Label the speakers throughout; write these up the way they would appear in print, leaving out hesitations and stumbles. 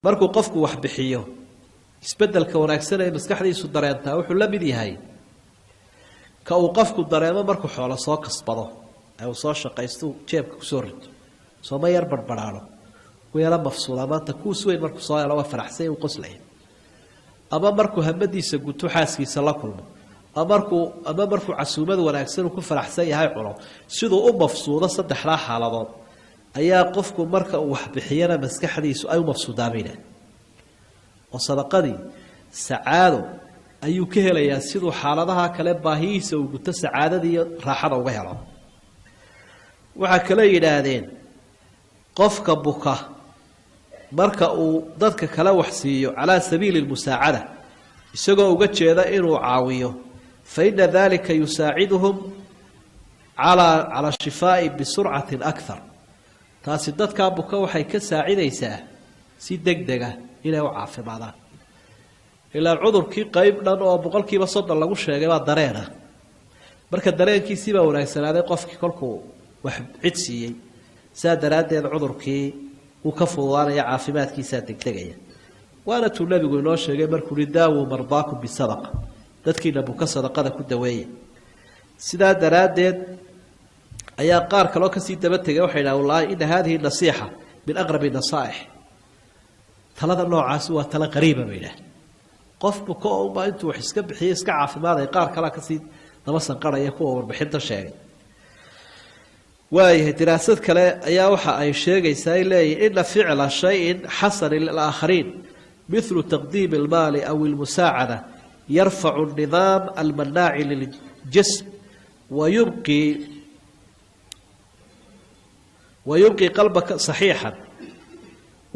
Speaker 1: Markuu qofku wax bixiyo, isbeddelka wanaagsan ee maskaxdiisu dareentaa wuxuu la mid yahay ka uu qofku dareemo markuu xoolo soo kasbado ee uu soo shaqaysto, jeebka kusoo rito. Sooma yar barbaraano u yaro mafsuuda maanta kuus weyn markuu soo helo, waa faraxsany, u qoslaya. Ama markuu hamadiisa guto, xaaskiisa la kulmo, ama markuu casuumad wanaagsan uu ku faraxsan yahay cuno, siduu u mafsuudo, saddexdaa xaaladood ayaa qofku marka uu waxbixiyana maskaxdiisu ay u mafsuudaamayna. Oo sadaqadii sacaado ayuu ka helayaa, siduu xaaladaha kale baahiyihiisa uu guto sacaadadii iyo raaxada uga helo. Waxaa kale yidhaahdeen, qofka buka marka uu dadka kale wax siiyo calaa sabiili lmusaacada, isagoo uga jeeda inuu caawiyo, fa ina dalika yusaaciduhum cala shifaa'i bisurcatin akthar. Taasi dadkaa buka waxay ka saacidaysaa si deg dega inay u caafimaadaan. Ilaa cudurkii qeyb dhan oo 30% lagu sheegay baa dareena. Marka dareenkiisii baa wanaagsanaaday qofkii kolkuu wax cid siiyey, saa daraaddeed cudurkii uu ka fududaanaya, caafimaadkiisaa degdegaya. Waana tuu nabigu inoo sheegay markuu uhi: "Daawuu mardaakum bisadaqa", dadkiina buka sadaqada ku daweeya. Sidaa daraaddeed ayaa qaar kaloo kasii daba tegay waxay dhaha: "Wallaahi ina hadihi nasiixa min aqrabi nasaaix." Talada noocaasi waa talo qariiba, bay idhaah. Qof buka oo unbaa intuu wax iska bixiyo iska caafimaadaya. Qaar kalea kasii daba sanqarhaya kuwa warbixinta sheegay. Waayahay, diraasad kale ayaa waxa ay sheegaysaa, ay leeyihin: ina ficla shayin xasanin lilaakhariin mithlu taqdiimi almaali aw ilmusaacada yarfacu nidaam almanaaci liljism wayubqi qalbaka saxiixan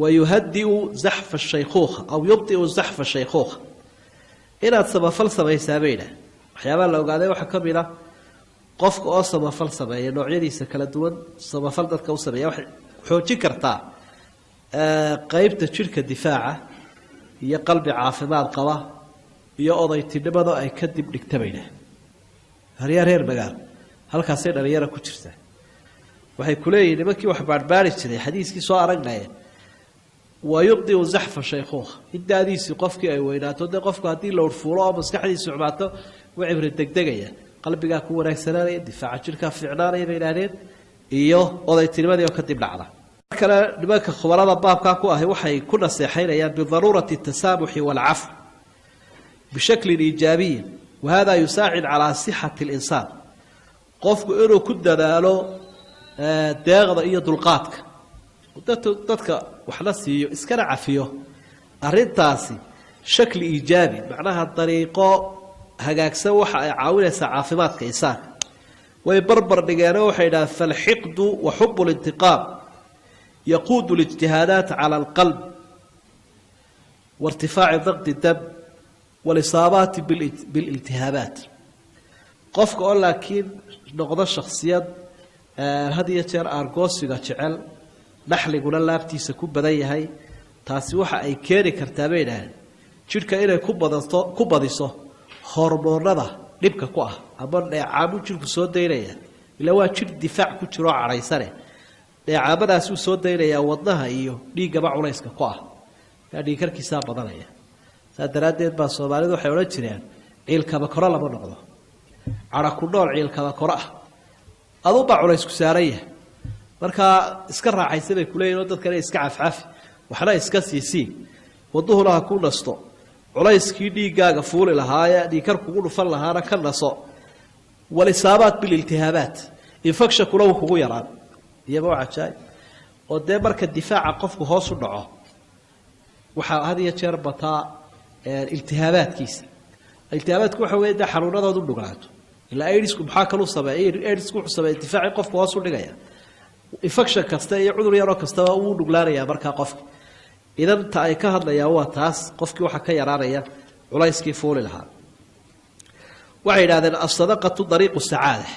Speaker 1: wayuhadiu zaxfa shaykhuukha aw yubtiu zaxfa shaykhuukha. Inaad samafal samaysaa, bay idhaah, waxyaabaha la ogaaday waxaa ka mid a qofka oo samafal sameeya, noocyadiisa kala duwan samafal dadka u sameeya, waxay xoojin kartaa qeybta jidhka difaaca iyo qalbi caafimaad qaba iyo odaytinimada ay kadib dhigta, bay idhaah. Haryaa reer magaal, halkaasay dhalinyara ku jirtaa. Waxay ku leeyihin nimankii wax baadhbaari jiray, xadiiskii soo aragnaya, wa yubdiu zaxfa shaykhuukha, in daadiisii qofkii ay weynaato. Dee qofku haddii la urfuulo oo maskaxdiisu xumaato, wuu cibri degdegaya, qalbigaa ku wanaagsanaanaya, difaaca jidhkaa fiicnaanaya, bay idhahdeen, iyo odaytinimadii oo kadib dhacda. Mar kale nimanka khubarada baabkaa ku ahi waxay ku naseexaynayaan bidaruurati tasaamuxi waalcafw bishaklin iijaabiyin, wahada yusaacid calaa sixati alinsaan. Qofku inuu ku dadaalo deeqda iyo dulqaadka, dadka waxna siiyo, iskana cafiyo, arrintaasi shakli iijaabi, macnaha dariiqo hagaagsan, waxa ay caawinaysaa caafimaadka insaanka. Way barbar dhigeenoo waxay idhahaan: falxiqdu wa xubu lintiqaam yaquudu lijtihaadaat cala alqalb wa irtifaaci daqdi dam walisaabaati bililtihaabaat. Qofka oo laakiin noqdo shaksiyad had iyo jeer aargoosiga jecel, naxliguna laabtiisa ku badan yahay, taasi waxa ay keeni kartaa, bay idhaaheen, jidhka inay ku badato, ku badiso hormoonada dhibka ku ah ama dheecaamuu jidhku soo daynaya. Ilaa waa jidh difaac ku jiroo cadhaysane, dheecaamadaasuu soo daynayaa, wadnaha iyo dhiiggaba culayska ku ah, markaa dhiigkarkiisaa badanaya. Saa daraaddeed baa soomaalidu waxay odhan jireen: "Ciilkaba koro lama noqdo." Cadha ku nool ciilkaba koro ah, aduunbaa culaysku saaran yahay. Markaa iska raaxaysa, bay kuleeyihin, oo dadkana iska cafcafi, waxna iska siisii, waduhuna ha ku nasto, culayskii dhiiggaaga fuuli lahaayee dhiigkar kugu dhufan lahaana ka naso. Walisaabaat bililtihaabaat, infectionkuna wuu kugu yaraan. Iyaba waa cajaayib oo dee marka difaaca qofku hoos u dhaco, waxaa had iyo jeer bataa iltihaabaadkiisa. Iltihaabaadku waxa weeye dee xanuunadood u dhuglaato. Ilaa aidisku maxaa kaluu sameeya? Aidisku wuxuu sameeya difaacii qofku hoos u dhigaya, infection kasta iyo cudur yaroo kastaba wuu dhuglaanayaa markaa qofka. Idan ta ay ka hadlayaan waa taas, qofkii waxaa ka yaraanaya culayskii fuuli lahaa. Waxay yidhahdeen: asadaqatu dariiqu sacaada.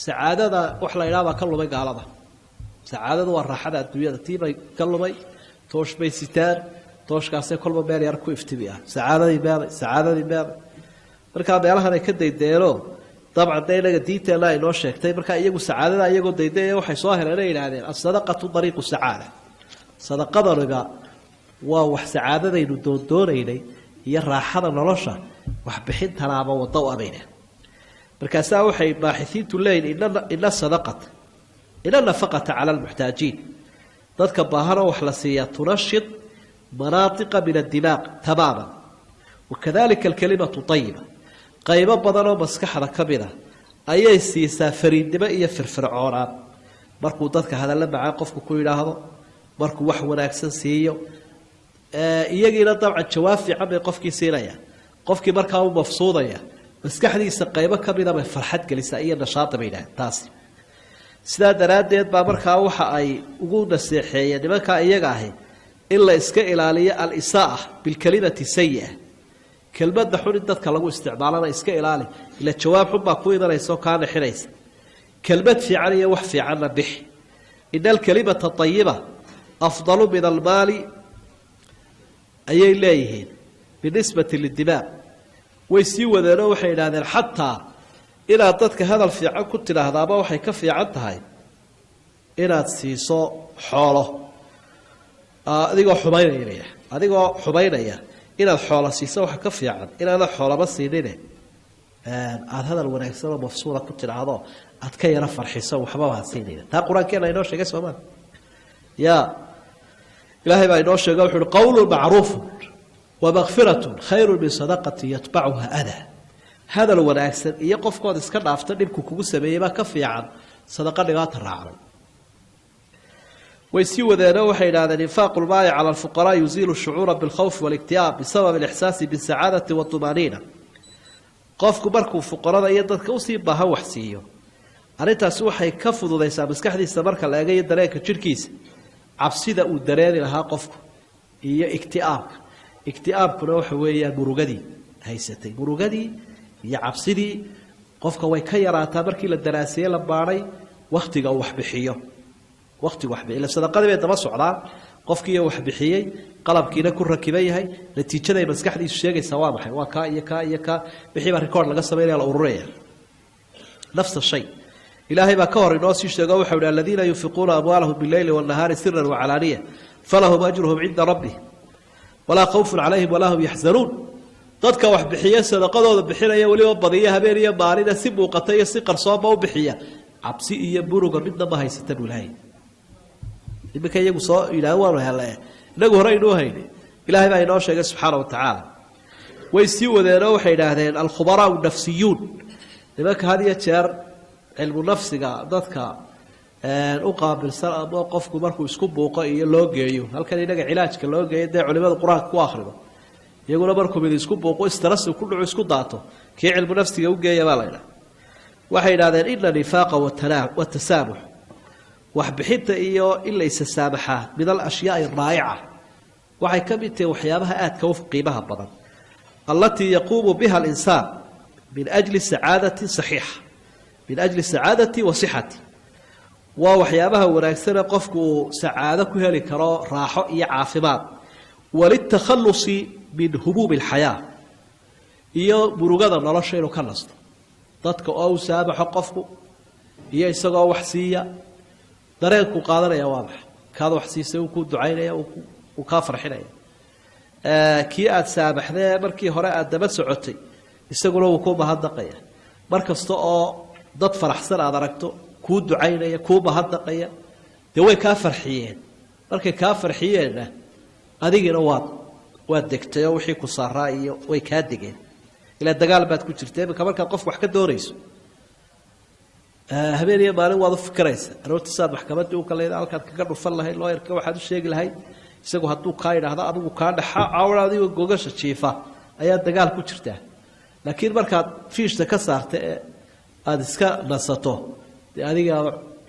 Speaker 1: Sacaadada wax la yidhaha baa ka lumay gaalada. Sacaadadu waa raaxada adduunyada, tii bay ka lumay. Toosh bay sitaan, tooshkaasay kolba meel yar ku iftimi ah. Sacaadadii meeday? Sacaadadii meeday? Markaa meelahan ay ka daydeeno, dabcan dee inaga diinteenna ay noo sheegtay. Markaa iyagu sacaadada iyagoo daydaya waxay soo heleen, ay yidhahdeen: asadaqatu dariiqu sacaada. Sadaqadaniba Waa wax sacaadadaynu doondoonaynay iyo raaxada nolosha, waxbixintanaaba waddo u abayna. Markaasaa waxay baaxisiintu leeyihin ina sadaqata, ina nafaqata cala almuxtaajiin, dadka baahanoo wax la siiyaa, tunashid manaatiqa min addimaaq tamaama, wakadalika alkalimatu ayiba. Qaybo badanoo maskaxda ka mid a ayay siisaa fariidnimo iyo firfircoonaan. Markuu dadka hadalla macaan qofku ku yidhaahdo, markuu wax wanaagsan siiyo, iyagiina dabcan jawaab fiican bay qofkii siinayaan. Qofkii markaa u mafsuudaya, maskaxdiisa qaybo ka mida bay farxad gelisaa iyo nashaada bay yidhahdeen taasi. Sidaa daraaddeed baa markaa waxa ay ugu naseexeeyeen nimankaa iyaga ahi in la iska ilaaliyo alisaaa bilkalimati sayi-a, kelmadda xun in dadka lagu isticmaalana iska ilaali, ila jawaab xun baa ku imanaysa oo kaa nixinaysa. Kelmad fiican iyo wax fiicanna bixi. Ina alkalimata ayiba afdalu min almaali, ayay leeyihiin, binisbati lidimaaq. Way sii wadeenoo waxay idhahdeen xataa inaad dadka hadal fiican ku tidhaahdaaba waxay ka fiican tahay inaad siiso xoolo adigoo xumaynaya. Adigoo xumaynaya inaad xoolo siiso waxa ka fiican inaanad xoolaba siinine aada hadal wanaagsan oo mafsuula ku tidhaahdo, aad ka yaro farxiso, waxbaba ha siinayna. Taa qur-aankeena inoo sheegay soomaa? Ya ilaahay baa inoo sheega, wuxu uhi: qawlu macruufu wamakfiratun khayru min sadaqati yatbacuha adaa. Hadal wanaagsan iyo qofkood iska dhaafta dhibku kugu sameeyey baa ka fiican sadaqa dhibaata raacday. Way sii wadeenoo waxay idhahdeen infaaqu lmaali cala alfuqaraa yuziilu shucuura bilkhawfi walikti'aab bisabab alixsaasi bisacaadati watumaniina. Qofku markuu fuqarada iyo dadka usii baahan wax siiyo, arrintaasi waxay ka fududaysaa maskaxdiisa marka la eegayo dareenka jidhkiisa cabsida uu dareemi lahaa qofku iyo ikti'aabka. Ikti'aabkuna waxa weeyaan murugadii haysatay, murugadii iyo cabsidii qofka way ka yaraataa markii la daraaseeye, la baadhay, wakhtiga uu waxbixiyo, waqtigu waxbixiyo. Ila sadaqadii bay daba socdaan, qofkiiyo waxbixiyey qalabkiina ku rakiban yahay, natiijaday maskaxdiisu sheegaysaa waa maxay? Waa kaa iyo kaa iyo kaa, wixii baa record laga samaynaya, la ururaya. Nafsa shay ilaahay baa ka hor inoo sii sheego, waxau ihi: aladiina yunfiquuna amwaalahum bileyli wاnahaari sira wacalaaniya falahum ajruhum cinda rabbihim walaa khawfun calayhim walaa hum yaxzanuun. Dadka wax bixiya, sadaqadooda bixinaya, weliba badiya, habeen iyo maalina si muuqata iyo si qarsoonba u bixiya, cabsi iyo muruga midna ma haysata buu ilahay. Iminka iyagu soo yidhaah waanu hele, inagu hore inuu haynay, ilahay baa inoo sheegay subxaana wa tacaala. Way sii wadeenoo waxay idhaahdeen alkhubaraau nafsiyuun, nimanka had iyo jeer cilmu nafsiga dadka u qaabilsan, ama qofku markuu isku buuqo iyo loo geeyo halkan inaga cilaajka loo geeyo, dee culimada qur-aanka ku akhrido, iyaguna markuu mid isku buuqo, stress ku dhaco, isku daato, kii cilmu nafsiga u geeya baa la idhaha. Waxay idhahdeen ina nifaaqa watasaamux, waxbixinta iyo in la isa saamaxaa, min alashyaai araa'ica, waxay ka mid tahay waxyaabaha aadka u qiimaha badan, allatii yaquumu biha alinsaan min ajli sacaadati saxiixa, min ajli sacaadati wa sixati. Waa waxyaabaha wanaagsane qofku uu sacaado ku heli karo, raaxo iyo caafimaad, walitakhalusi min humuumi alxayaa, iyo murugada nolosha inuu ka nasto. Dadka oo u saamaxo qofku iyo isagoo wax siiya, dareenkuu qaadanaya waa maxay? Kaad wax siisay uu kuu ducaynaya, uu kaa farxinaya. Kii aada saamaxdee markii hore aada daba socotay, isaguna wuu kuu mahadnaqaya. Mar kasta oo dad faraxsan aada aragto, kuu ducaynaya, kuu mahadnaqaya, dee way kaa farxiyeen. Markay kaa farxiyeenna, adigiina waad degtay oo wixii ku saaraa iyo way kaa degeen. Ilaa dagaal baad ku jirta. Iminka markaad qofku wax ka doonayso, habeen iyo maalin waad u fikiraysa, aroorta saad maxkamaddii u kaleyd, halkaad kaga dhufan lahayd looyarka, waxaad u sheegi lahayd, isagu hadduu kaa idhaahdo, adigu kaa dhexa cawra, adigoo gogasha jiifa ayaa dagaal ku jirtaa. Laakiin markaad fiishta ka saarta ee aada iska nasato, dee adiga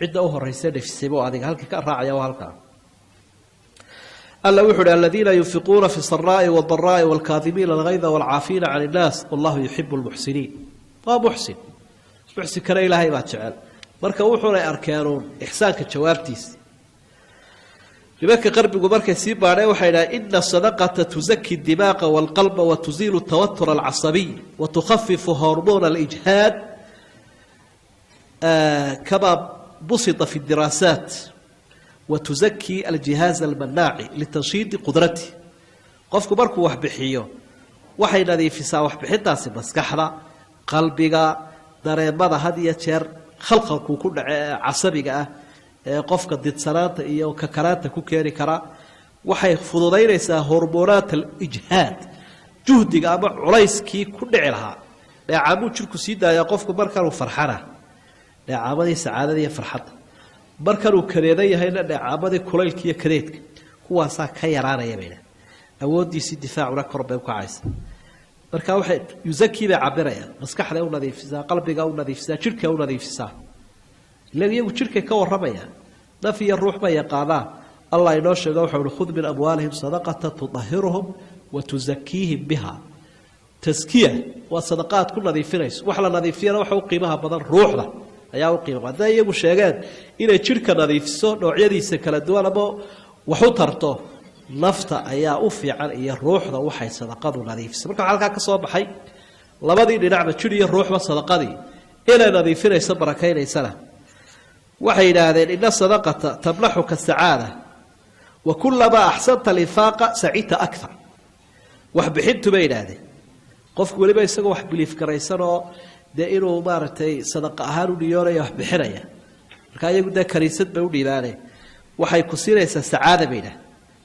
Speaker 1: cidda u horeysa dhefisaybo adiga halkii ka raacaya waa halkaa. Alla wuxu uhi: aladiina yunfiquuna fi saraai wاdaraai wاlkaadimiina algayda wاlcaafiina can اnnaas wallahu yuxibu lmuxsiniin. Waa muxsin, muxsinkana ilaahay baa jecel. Marka wuxuunay arkeenuun ixsaanka jawaabtiisa. Nimanka qarbigu markay sii baadheen waxay idhahdeen ina sadaqata tuzaki dimaaqa wاlqalba watuziilu tawatur alcasabiy watukhafifu hormona alijhaad kama busita fi اdiraasaat watuzaki aljihaaz almanaaci litanshiidi qudrati. Qofku markuu wax bixiyo, waxay nadiifisaa waxbixintaasi maskaxda, qalbiga, dareemada had iyo jeer khalkhalkuu ku dhace ee casabiga ah ee qofka didsanaanta iyo kakaraanta ku keeni kara. Waxay fududaynaysaa hormonaat alijhaad, juhdiga ama culayskii ku dhici lahaa. Dheecaamuu jirku sii daayaa qofku markanuu farxana, dheecaamadii sacaadada iyo farxadda, markanuu kadeedan yahayna dheecaamadii kulaylka iyo kadeedka. Kuwaasaa ka yaraanaya bayna, awooddiisii difaacuna kor bay ukacaysa. Marka waxay yuzakii bay cabirayaan, maskaxday u nadiifisaa, qalbiga u nadiifisaa, jidhka u nadiifisaa. Ila iyagu jidhkay ka warramayaan, naf iyo ruux ma yaqaanaan. Allah inoo sheego, waxau uhi: "Khud min amwaalihim sadaqata tudahiruhum wa tuzakiihim biha." Taskiya waa sadaqa aad ku nadiifinayso. Wax la nadiifiyana waxa u qiimaha badan ruuxda ayaa u qiima badan. Hadday iyagu sheegeen inay jidhka nadiifiso noocyadiisa kala duwan ama wax u tarto, nafta ayaa u fiican iyo ruuxda waxay sadaqadu nadiifiso. Marka waxaa halkaa ka soo baxay labadii dhinacba, jidh iyo ruuxba, sadaqadii inay nadiifinayso, barakaynaysana. Waxay yidhaahdeen: "Ina sadaqata tamnaxuka sacaada, wa kulamaa axsanta alinfaaqa sacidta akthar." Waxbixintu bay yidhaahdeen, qofku weliba isagoo wax biliif garaysan oo dee inuu maaragtay sadaqa ahaan u niyoonaya wax bixinaya, marka iyagu dee kaniisad bay u dhiibaane, waxay ku siinaysaa sacaada bay yidhahdeen.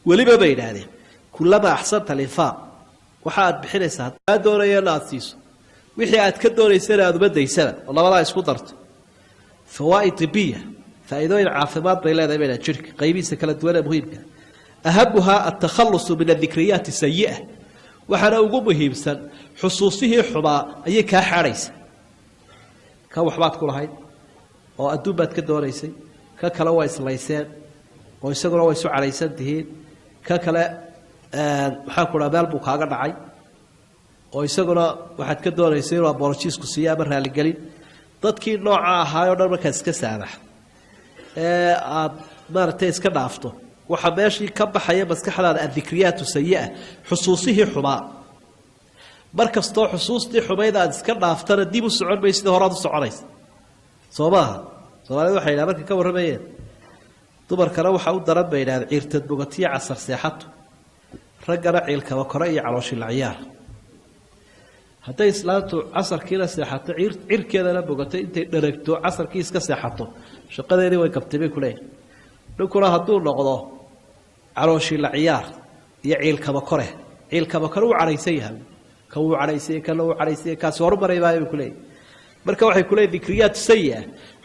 Speaker 1: Weliba bay yidhaahdeen, kulamaa axsanta alinfaaq, waxa aad bixinaysaa haddaa doonayana aada siiso, wixii aad ka doonaysana aada uma daysana, oo labadaa isku darto, fawaa'id tibiya, faa'iidooyin caafimaad bay leedahay bayna jidhka qaybihiisa kala duwan ee muhiimka. Ahamuhaa altakhalusu min adikriyaat sayi'a, waxaana ugu muhiimsan xusuusihii xumaa ayay kaa xaadhaysa. Kan waxbaad ku lahayd oo adduun baad ka doonaysay, ka kale waa islayseen oo isaguna waa isu cadhaysan tihiin, ka kale maxaan ku dhaha meel buu kaaga dhacay oo isaguna waxaad ka doonaysay inuu apologies ku siiyo ama raaligelin. Dadkii nooca ahaay o dhan markaad iska saamaxdo ee aada maaragtay iska dhaafto, waxaa meeshii ka baxaya maskaxdaada addikriyaat sayi-a, xusuusihii xumaa. Mar kastoo xusuustii xumayd aad iska dhaaftana, dib u socon may, sidii horaad u soconaysa. Soo maaha? Soomaalida waxay yidhaha markay ka warramayeen dumarkana waxaa u daran bay yidhahdeen ciirtad bogatiyo casar seexato, raggana ciilkaba kore iyo calooshila ciyaar. Hadday islaantu casarkiina seexato, cirkeedana bogato, intay dharagto casarkii iska seexato, shaqadeedii way gabtay bay kuleeyahay. Ninkuna hadduu noqdo calooshila ciyaar iyo ciilkaba kore, ciilkaba kore uu cadhaysan yahay, ka wuu cadhaysanya, kana wuu cadhaysanya, kaasi horumaray maayo bay kuleeyahy. Marka waxay kuleeyahy dikriyaat sayi-a,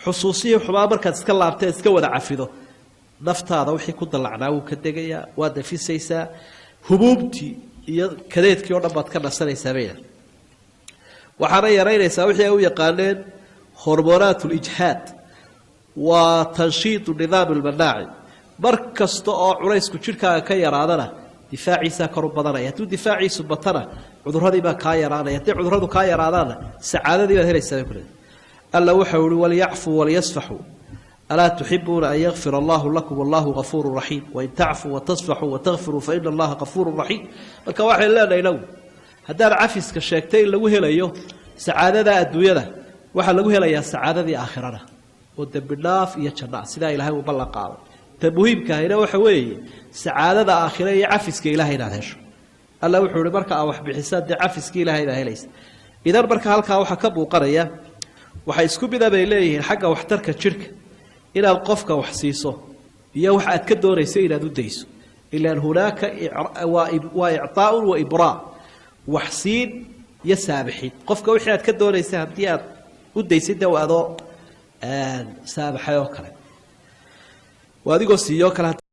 Speaker 1: xusuusihii xumaa markaad iska laabtee iska wada cafido, naftaada wixii ku dallacnaa wuu ka degayaa, waad nafisaysaa, humuumtii iyo kadeedkii o dhan baad ka nasanaysaa bayna. Waxaana yaraynaysaa wixii ay u yaqaaneen hormonaat lijhaad waa tanshiidu nidaam almanaaci. Mar kasta oo culaysku jidhkaaga ka yaraadana, difaaciisaa kor u badanaya. Hadduu difaaciisu batana, cuduradiibaa kaa yaraanaya. Hadday cuduradu kaa yaraadaanna, sacaadadii baad helaysaa bay kuleedahay. Alla waxau uhi: "Walyacfuu walyasfaxuu, alaa tuxibuuna an yakfir allahu lakum, wallahu gafuuru raxiim. Wain tacfuu watasfaxuu watakfiruu faina allaha gafuuru raxiim." Marka waxaynu leenahay inagu, haddaad cafiska sheegtay in lagu helayo sacaadada adduunyada, waxaa lagu helayaa sacaadadii aakhirana oo dembi dhaaf iyo janno ah, sidaa ilaahay uu ballan qaaday. Ta muhiimka ahina waxa weeye sacaadada aakhira iyo cafiska ilahay inaad hesho. Alla wuxuu ihi marka aad wax bixisaan, dee cafiskii ilahay baa helaysa. Idan marka halkaa waxaa ka muuqanaya, waxay isku mida bay leeyihiin xagga waxtarka jidhka inaad qofka wax siiso iyo wax aad ka doonayso inaad u dayso. Ilan hunaaka waa icطaaءun wa ibraa, wax siin iyo saamixid. Qofka wixii aad ka doonaysa haddii aad u daysid, de waa adoo saamaxay oo kale, waa adigoo siiyoo kale.